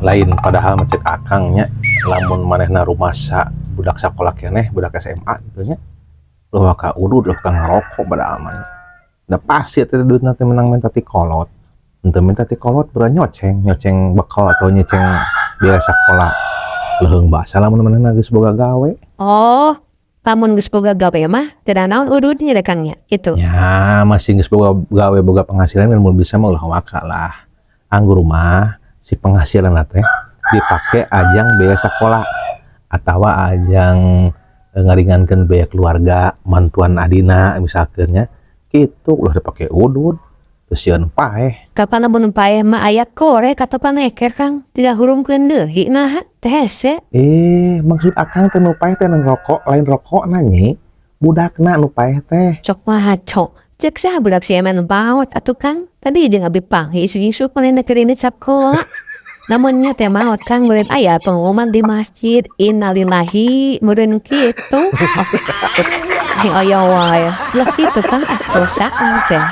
Lain padahal mah cek akang nya lamun manehna rumasa budak sakola keneh budak SMA gitu nya. Ulah ka udud ulah ka ngarokok padahal mah nya. Da pasti eta duitna teh menang menta ti kolot. Henteu minta ti kolot beuran nyoceng, nyoceng bekal atau nyoceng biaya sakola. Leuheung basa lamun manehna geus boga gawe. Oh, lamun geus boga gawe mah teu naon ududnya da Kang nya itu. Ya, masih geus boga gawe boga penghasilan kan mun bisa mah ulah waka lah. Anggur mah si penghasilan teh dipake ajang biaya sekolah atau ajang ngaringankeun biaya keluarga, mantuan adina misalkeun nya. Kitu ulah dipake udud. Terus sieun paeh. Kapan lamun paeh mah aya korek atau paneker Kang, tidak hurungkeun deui naha teh hese. Eh, maksud akang teh nu paeh teh rokok, lain rokokna nyi. Budakna nu paeh teh. Cok mah cok. Cek saha budak si Eman maot atuh Kang. Tadi jeung abi panggih isu-isu manehna keur indit sakola. Lamun nya teh maot Kang meureun aya pengumuman di masjid innalillahi meureun kitu. Aing aya wae. Lah kitu Kang ah dosa teh.